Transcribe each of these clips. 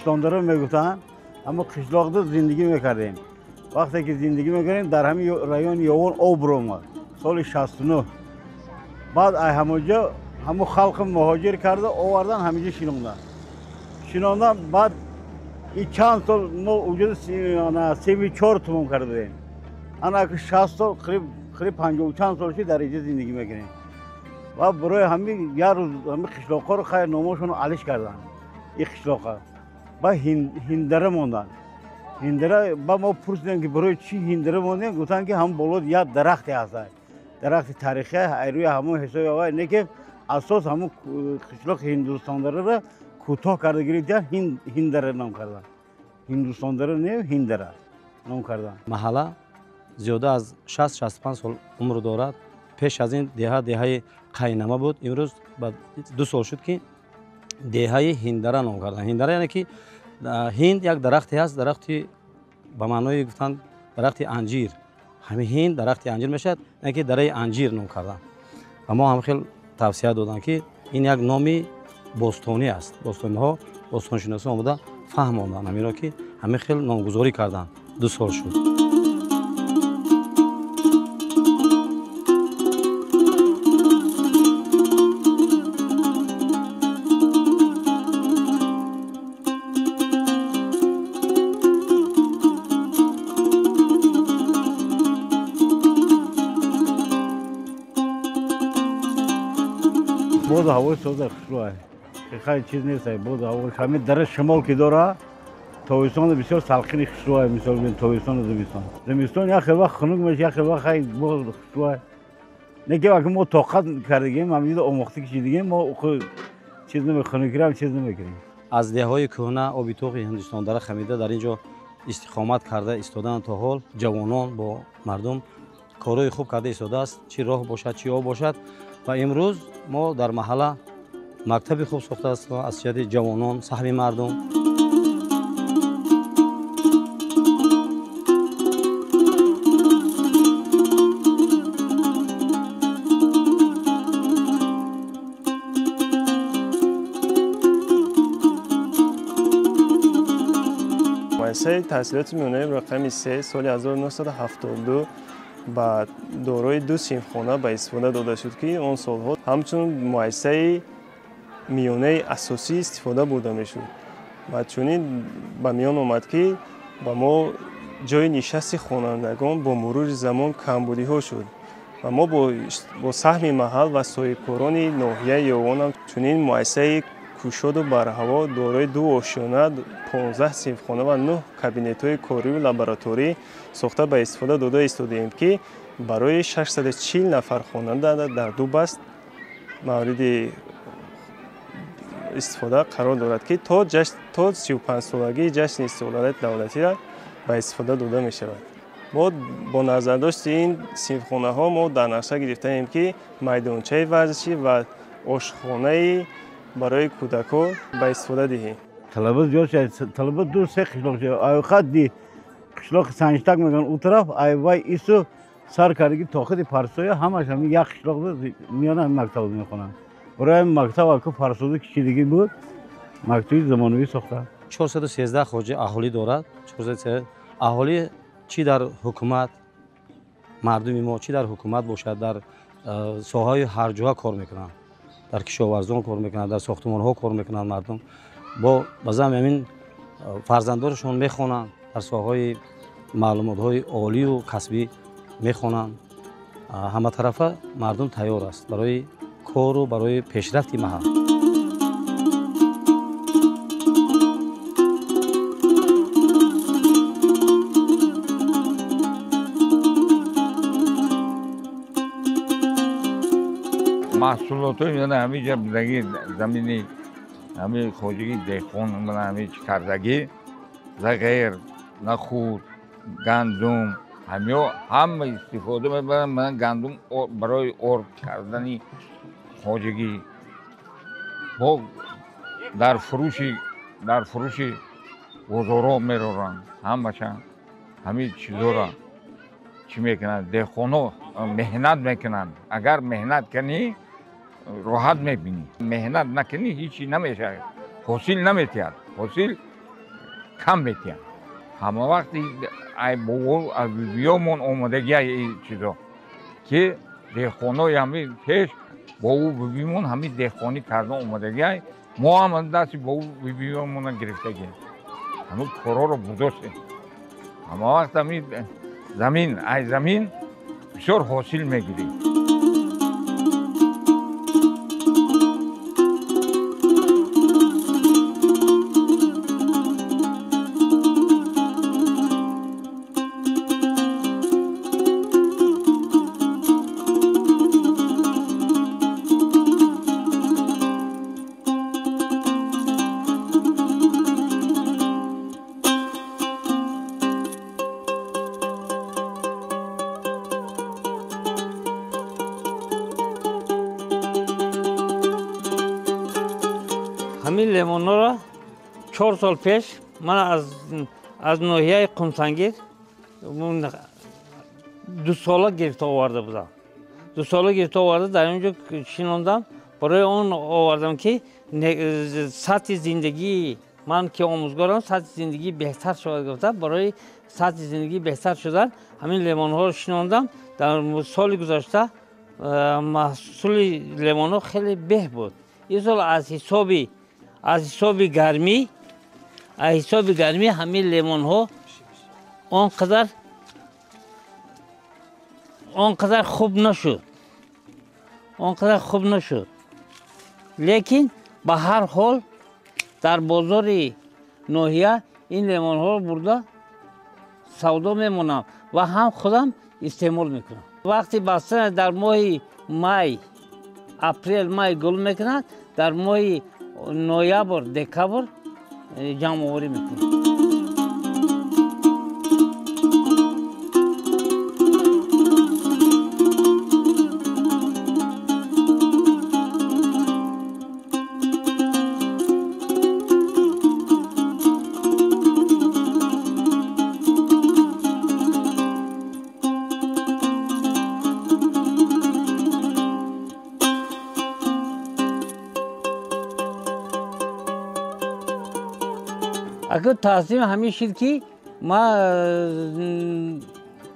Ҳиндустондара мегуфтанд, ҳамо қишлоқда зиндагӣ мекардем. Вақте ки зиндагӣ мекардем, дар ҳамин райони Ёвон об омад соли 69. Баъд ай ҳамонҷо ҳамо халқи муҳоҷир карда овардан, ҳаминҷо шинондан. Шинондан, баъд и чанд сол мо уҷо 34 тамом карда будем. Ана 60 сол, қариб 50 чанд сол шуд дар инҷо зиндагӣ мекунем. Ва барои ҳамин як рӯз ҳамин қишлоқҳоро хайр номошонро алиш карданд. Ин қишлоқҳо ба Ҳиндара монданд. Ҳиндара ба мо пурсидем, ки барои чӣ Ҳиндара мондем, гуфтанд, ки ҳам боло як дарахте ҳаст, дарахти таърихӣ, рӯи ҳамон ҳисоби аввал не, ки асос ҳамон қишлоқи Ҳиндустондара кӯтоҳ карда гирифтанд, Ҳиндара ном карданд. Ҳиндустондара не, Ҳиндара ном карданд. Маҳалла зиёда аз 60-65 сол умр дорад. Пеш аз ин деҳа деҳаи Қайнама буд. Имрӯз ба 2 сол шуд, ки деҳаи Ҳиндара ном карданд. Ҳиндара яъне ки ҳинд як дарахте ҳаст, дарахти ба маънои гуфтанд дарахти анҷир. Ҳамин ҳинд дарахти анҷир мешавад, яъне ки дараи анҷир ном карданд. Ва мо ҳам хел тавсия доданд, ки ин як номи бостонӣ аст. Бостониҳо, бостоншиносон омада фаҳмонданд ҳаминро, ки ҳамин хел номгузорӣ карданд. 2 сол шуд. Боду ҳавои соза хушрӯ, хеле чиз нест. Боду ҳаво ҳамин дара шимол ки дора, тобистон бисёр салқини хушрӯ, мисол бигӯем тобистону зимистон. Зимистон як хел вақт хунук мешавад, як хел вақт хеле боз хушрӯ. Не ки вақте мо тоқат кардагем, ҳаминҷо омӯхта кашидагем, мо чиз намехунукирам, чиз намекунем. Аз деҳаҳои кӯҳна оби тоқи Ҳиндустондара хамида дар ин ҷо истиқомат карда истоданд то ҳол. Ҷавонон бо мардум корҳои хуб карда истодааст, чӣ роҳ бошад, чӣ об бошад. Ва имрӯз мо дар маҳалла мактаби хуб сохтааст аз ҷиҳати ҷавонон, саҳми мардум. Муассисаи таҳсилоти миёнаи рақами 3 соли 1972 ба дорои 2 синфхона ба истифода дода шуд, ки он солҳо ҳамчун муассисаи миёнаи асосӣ истифода бурда мешуд. Ва чунин ба миён омад, ки ба мо ҷои нишасти хонандагон бо мурури замон камбудиҳо шуд ва мо бо саҳми маҳал ва соҳибкорони ноҳияи Ёвонам чунин муассисаи кушоду барҳаво дорои 2 ошёна, 15 синфхона ва 9 кабинетҳои корию лабораторӣ сохта ба истифода дода истодаем, ки барои 640 нафар хонанда дар 2 баст мавриди истифода қарор дорад, ки то 35-солагии ҷашни истиқлолияти давлатиро ба истифода дода мешавад. Мо бо назардошти ин синфхонаҳо мо дар нақша гирифтаем, ки майдончаи варзишӣ ва ошхонаи барои кӯдакҳо ба истифода диҳем. Талаба зиёд шуд, талаба 2-3 қишлоқ шуд. Айқадди қишлоқи Санҷтак мегӯянд, он тараф айвай ису сар кардаги то худи Парсоя ҳамаш ҳамин як қишлоқ миёна ҳамин мактаб мехонанд. Барои ҳамин мактаб аку фарсуда кишидагӣ буд, мактаби замонавӣ сохтанд. 413 хоҷа аҳолӣ дорад. 413 аҳолӣ чӣ дар ҳукумат, мардуми мо чӣ дар ҳукумат бошад, дар соҳаҳои ҳарҷоа кор мекунанд, дар кишоварзон кор мекунанд, дар сохтмонҳо кор мекунанд мардум. Бо баъзан ҳамин фарзандонашон мехонанд, дар соҳаҳои маълумотҳои олию касбӣ мехонанд. Ҳаматарафа мардум тайёр аст барои кору барои пешрафти маҳал. Маҳсулотҳои мана ҳаминҷа будаги замини ҳамин хоҷагии деҳқон мана ҳамин чӣ кардагӣ, зағир, нахӯд, гандум, ҳамиҳо ҳама истифода мебаранд. Мана гандум барои орд кардани хоҷагӣ, бо дар фурӯши бозорҳо мероранд ҳамаша ҳамин чизҳоро чӣ мекунанд. Деҳқонҳо меҳнат мекунанд. Агар меҳнат кунӣ роҳат мебинӣ, меҳнат накунӣ ҳечи намешавад, ҳосил наметиҳад. Ҳосил кам метиҳанд. Ҳама вақт ай бобо аз бибиёмон омодагия ин чизо ки деҳқонои ҳами пеш бобу бибимон ҳами деҳқонӣ кардан омодагия, мо ҳам аз дасти бобу бибиёмона гирифтагем. Ҳамин корҳоро бурдостем. Ҳама вақт ҳами замин ай замин бисёр ҳосил мегирӣ. Ҳамин лимонҳоро 4 сол пеш ман аз ноҳияи Қумсангир 2 сола гирифта оварда будам. 2 сола гирифта оварда дар он ҷо шинондам. Барои он овардам ки сатҳи зиндагии ман ки омӯзгорам, сатҳи зиндагӣ беҳтар шавад гуфта, барои сатҳи зиндагӣ беҳтар шудан ҳамин лимонҳоро шинондам. Дар соли гузашта маҳсули лимонҳо хеле беҳ буд. Ин сол аз ҳисоби гармӣ ҳамин лимонҳо он қадар хуб нашуд. Он қадар хуб нашуд. Лекин ба ҳар ҳол дар бозори ноҳия ин лимонҳоро бурда савдо мемонам ва ҳам худам истеъмол мекунам. Вақти бастан дар моҳи май, апрел, май гул мекунад, дар моҳи ноябр, декабр ҷамъоварӣ мекунад. Агар таъсирам ҳамин шуд ки ман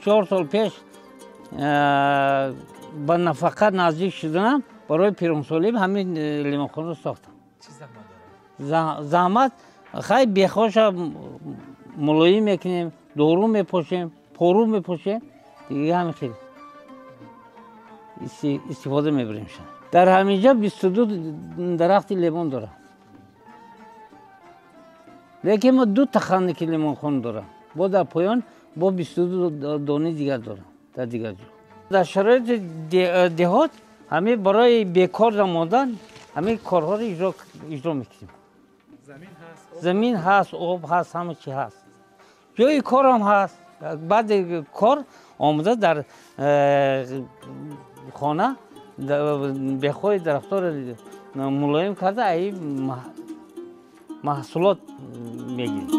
4 сол пеш ба нафақа наздик шуданам, барои пиронсолӣ ҳамин лимонхонаро сохтам. Заҳмат хай бехоша мулоим мекунем, дору мепошем, пору мепошем, дига ҳамин хел истифода мебарем. Дар ҳамин ҷо 22 дарахти лимон дорам. Лекин мо 2 таханники лимонхон дорам. Бо дар поён бо 22 дони дигар дорам дар дигар ҷо. Дар шароити деҳот ҳамин барои бекор намондан ҳамин корҳоро иҷро мекунем. Замин ҳаст, об ҳаст, ҳама чи ҳаст. Ҷои корам ҳаст. Баъди кор омада дар хона бехои дарахтҳоро мулоим карда ай маҳсулот мегирем.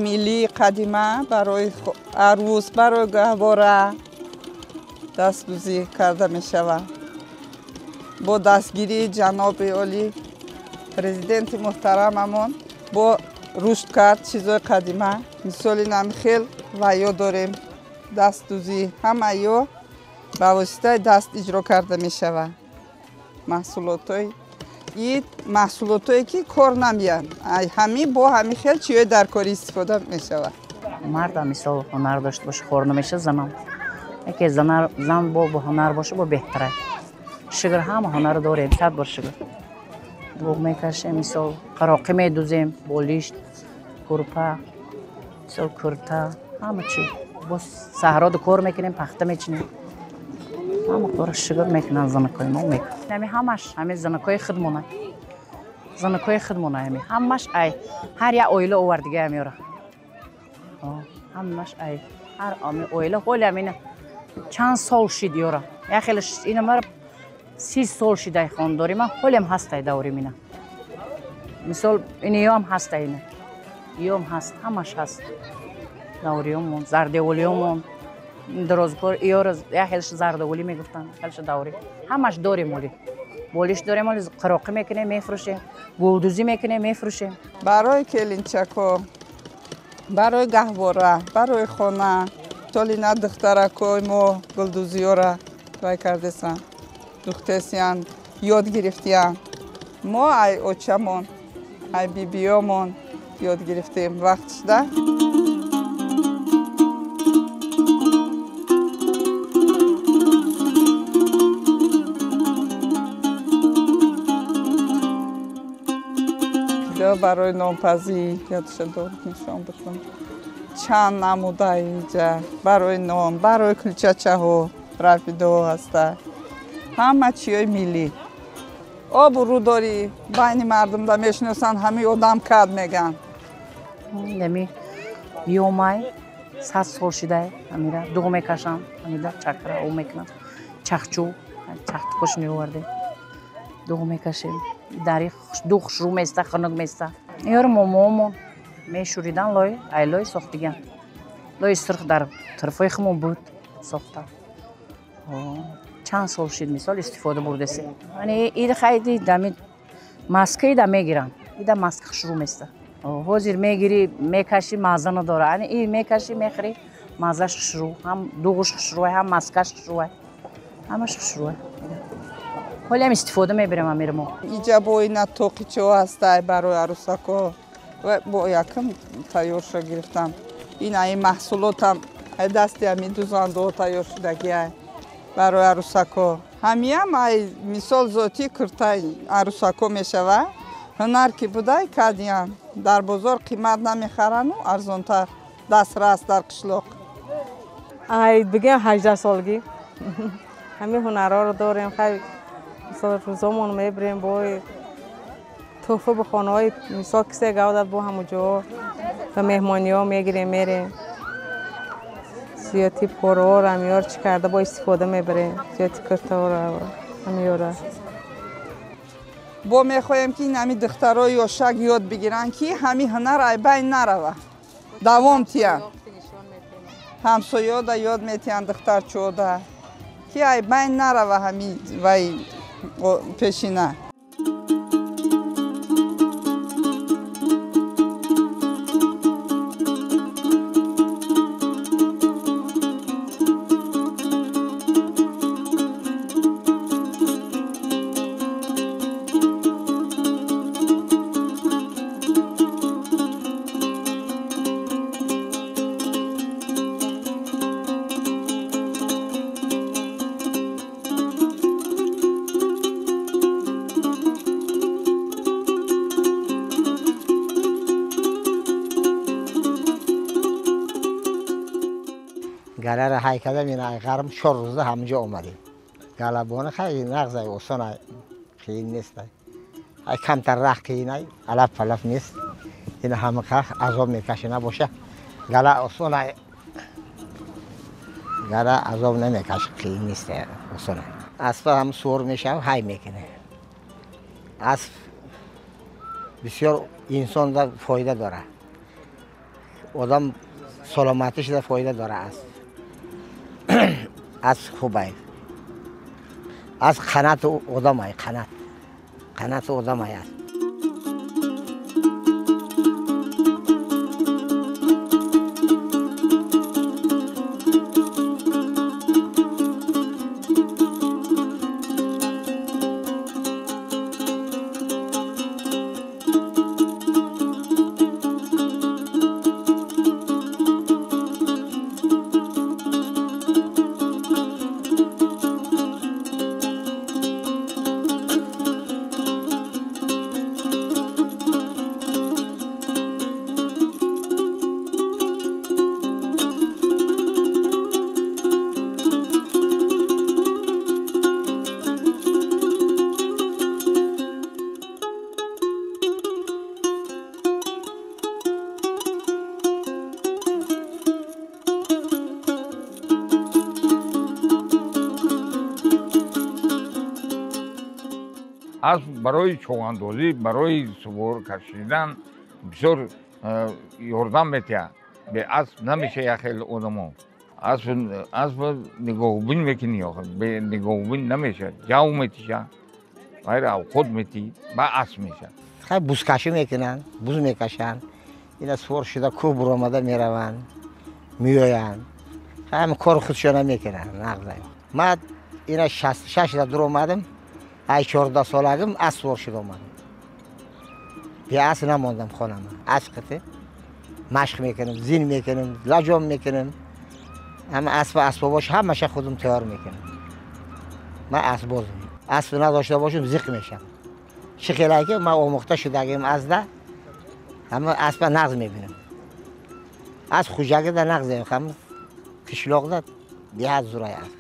Миллии қадима барои арӯс, барои гаҳвора дастдӯзӣ карда мешавад. Бо дастгирии ҷаноби олӣ президенти муҳтарамамон бо рушд кард чизои қадима. Мисоли намхел ваё дорем, дастдӯзӣ ҳамаё ба воситаи даст иҷро карда мешавад. Маҳсулотҳои ин маҳсулотое ки кор намеянд, ҳамин бо ҳамин хел чиҳои дар корӣ истифода мешавад. Мард мисол ҳунар дошта боша хор намешавад, занам яке зан бо ҳунар боша бо беҳтара. Шукр ҳама ҳунар дорем, 100 бор шукр. Буғ мекашем, мисол қароқӣ медузем, болишт, курпа, мисол курта, ҳама чи. Бо саҳрода кор мекунем, пахта мечинем. Ҳама кора шукр мекунанд занакои мо мекунанд. Ҳами ҳамаш ҳами занакои худмона. Занакои худмона ҳами ҳамаш ай ҳар як оила овардига ҳамиёра. Ҳамаш ай ҳар ами оила ҳоли ҳамина чанд сол шид ёра. Як хеле ина мара 30 сол шид ай хондорӣ ман ҳолиам ҳастай даври мина. Мисол ин иёам ҳастай ина. Иём ҳаст, ҳамаш ҳаст. Давриёмон, зардеволиёмон. Дорозкор иёра як хелш зардаволӣ мегуфтанд, хелш даврӣ. Ҳамаш дорем оли. Болиш дорем оли, қироқӣ мекунем, мефурӯшем, гулдӯзӣ мекунем, мефурӯшем. Барои келинчако, барои гаҳвора, барои хона, толина духтаракои мо гулдӯзиёра вай кардесанд, духтесиянд, ёд гирифтиянд. Мо ай очамон, ай бибиёмон ёд гирифтем вақт шуда. Барои нонпазӣ ёдша дор нишон бикун. Чанд намуда инҷа барои нон, барои кулчачаҳо рафидо ҳаста. Ҳама чиёи миллӣ. Обу рӯ дорӣ, байни мардумда мешиносанд, ҳамин одам кад меган. Ами ёмай 100 сол шидай, амира дуғ мекашам, амида чакра об мекунам. Чахчу, чахтикош меовардем. Дуғ мекашем. Дари дуғ хушрӯ места, хунук места. Ёр момоомон мешӯридан лой, ай лой сохтиган. Лои сурх дар тарафҳои хумон буд сохта. Чанд сол шид мисол истифода бурдесем. Яъне ид хайди дами маска ида мегиранд. Ида маска хушрӯ места. Ҳозир мегирӣ, мекашӣ, мазза надора. Яъне и мекашӣ, мехӯрӣ, маззаш хушрӯ, ҳам дуғуш хушрӯ, ҳам маскаш хушрӯ, ҳамаш хушрӯ. Ҳолиам истифода мебарем амир мо. Иҷа бо ина тоқичо ҳастай барои арӯсако. Бо якм тайёрша гирифтам. Ин ай маҳсулотам ай дасти ами дузандо тайёр шудагиай барои арӯсако. Ҳамиам ай мисол зотӣ куртай арӯсако мешава. Ҳунар ки будай кадиям. Дар бозор қимат намехарану арзонтар дастрас дар қишлоқ. Ай бигем 18 солгӣ. Ҳамин ҳунарҳоро дорем. Хай мисол рӯзомон мебирем бо тӯҳфа ба хонаҳои мисол кисе гавдад бо ҳамуҷо ба меҳмониҳо мегирем, мерем. Зиёти порҳоро ҳамиёр чӣ карда бо истифода мебарем, зиёти куртаҳоро ҳамиёра. Бо мехоҳем ки ин ҳами духтарои ёшак ёд бигиранд ки ҳами ҳунар ай байн нарава, давом тиянд. Ҳамсоёда ёд метиҳанд духтарчода ки ай байн нарава ҳами вай пешина. Галара ҳай кардам, ин ғарм 4 рӯза ҳаминҷо омадем. Галабона хай нағзай, осон ай, қиин нест ай. Ай камтар раҳ қиин ай, алаф палаф нест. Ин ҳама қах азоб мекаши набоша. Гала осон ай. Гала азоб намекаши, қиин нест ай, осон ай. Асп ҳам сур мешав, ҳай мекунад. Асп бисёр инсонда фоида дорад. Одам саломатишда фоида дорад асп. Асп хуб ай. Асп қанати одам ай, қанат. Қанати одам ай асп. Асп барои чоғандозӣ, барои сувор кашидан бисёр ёрдам метиҳад. Бе асп намеша як хел одамо. Асп нигоҳубин мекунӣ, бе нигоҳубин намеша. Ҷав метиша, ғайр авқот метӣ, ба асп меша. Хай бузкашӣ мекунанд, буз мекашанд. Ина сувор шуда кӯҳ буромада мераванд, меоянд. Ҳама кори худшона мекунанд, нағз. Ман ина 66 да дуромадам, ай 14 солагим асп сувор шуда омадам. Бе асп намондам хонама. Асп қити машқ мекунам, зин мекунам, лаҷом мекунам. Ҳама асп асбобош ҳамаша худам тайёр мекунам. Ман аспбозам. Асп надошта бошам зиқ мешам. Чӣ хеле ки ман омӯхта шудагим азда, ҳама аспа нағз мебинам. Асп хуҷагида нағз, ҳама қишлоқда беҳад зурай асп.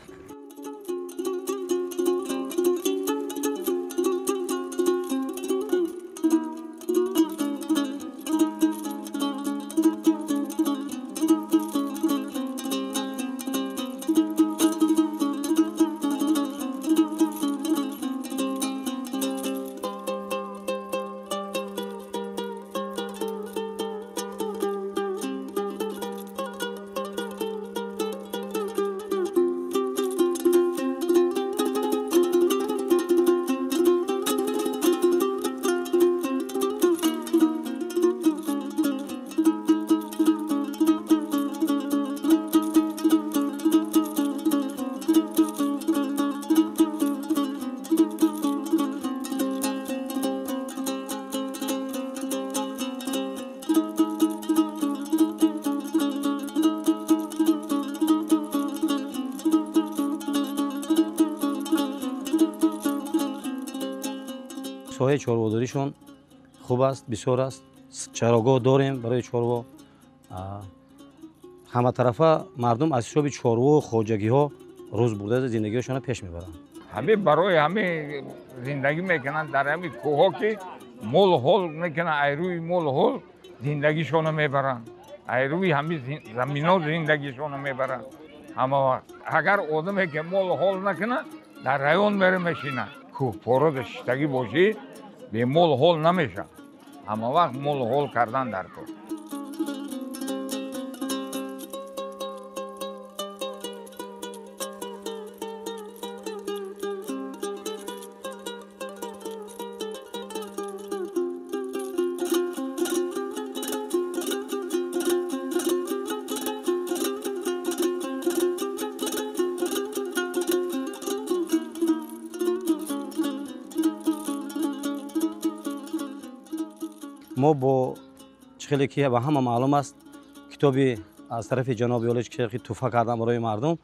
Соҳаи чорводоришон хуб аст, бисёр аст. Чарогоҳ дорем барои чорво. Ҳаматарафа мардум аз ҳисоби чорвою хоҷагиҳо рӯз бурда зиндагиҳошонро пеш мебаранд. Ҳаме барои ҳаме зиндагӣ мекунанд дар ҳами кӯҳҳо, ки мол ҳол мекунанд, айрӯи мол ҳол зиндагишонро мебаранд, айрӯи ҳами замино зиндагишонро мебаранд. Ҳама вақт агар одаме ки мол ҳол накунад, дар район мере мешинад. Кӯҳпорода шиштагӣ бошӣ, бемол ҳол намешавад. Ҳама вақт мол ҳол кардан дар кор. Мо бо чӣ хеле ки ба ҳама маълум аст, китоби аз тарафи ҷаноби олӣ ки туҳфа кардам барои мардум,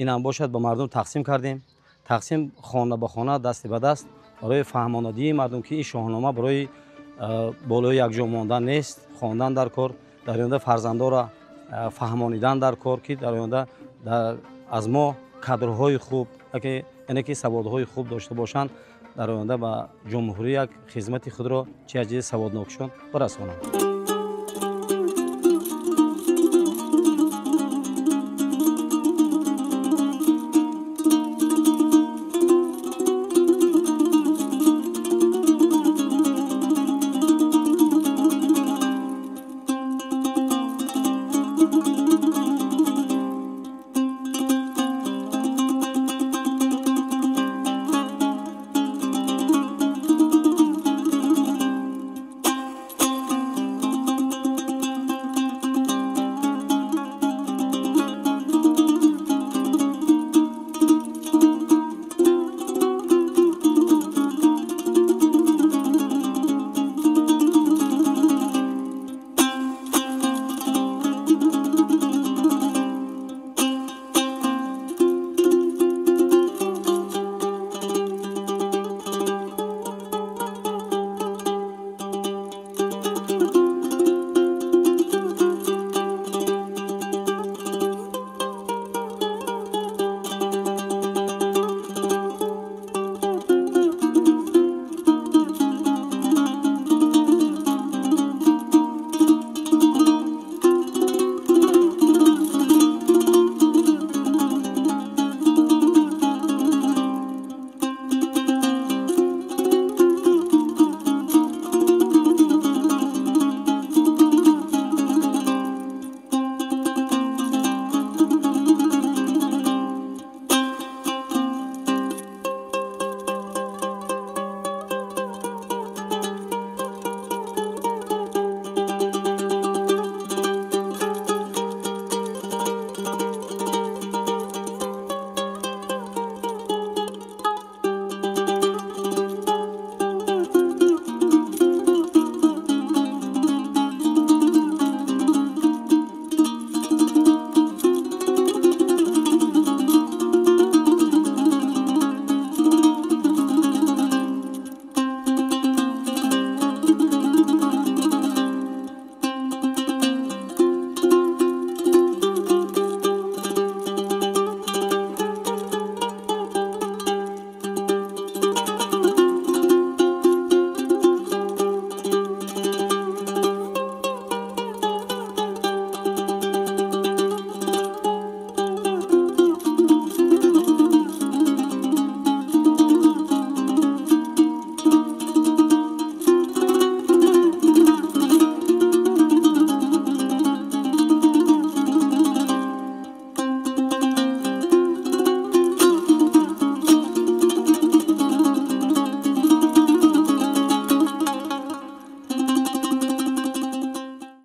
инам бошад ба мардум тақсим кардем. Тақсим хона ба хона, дасти ба даст, барои фаҳмонадии мардум ки ин шоҳнома барои болои якҷо мондан нест, хондан дар кор, дар оянда фарзандоро фаҳмонидан дар кор, ки дар оянда аз мо кадрҳои хуб, яъне ки саводҳои хуб дошта бошанд, дар оянда ба ҷумҳурӣ як хизмати худро чи аз ҷиҳати саводнокишон барасонанд.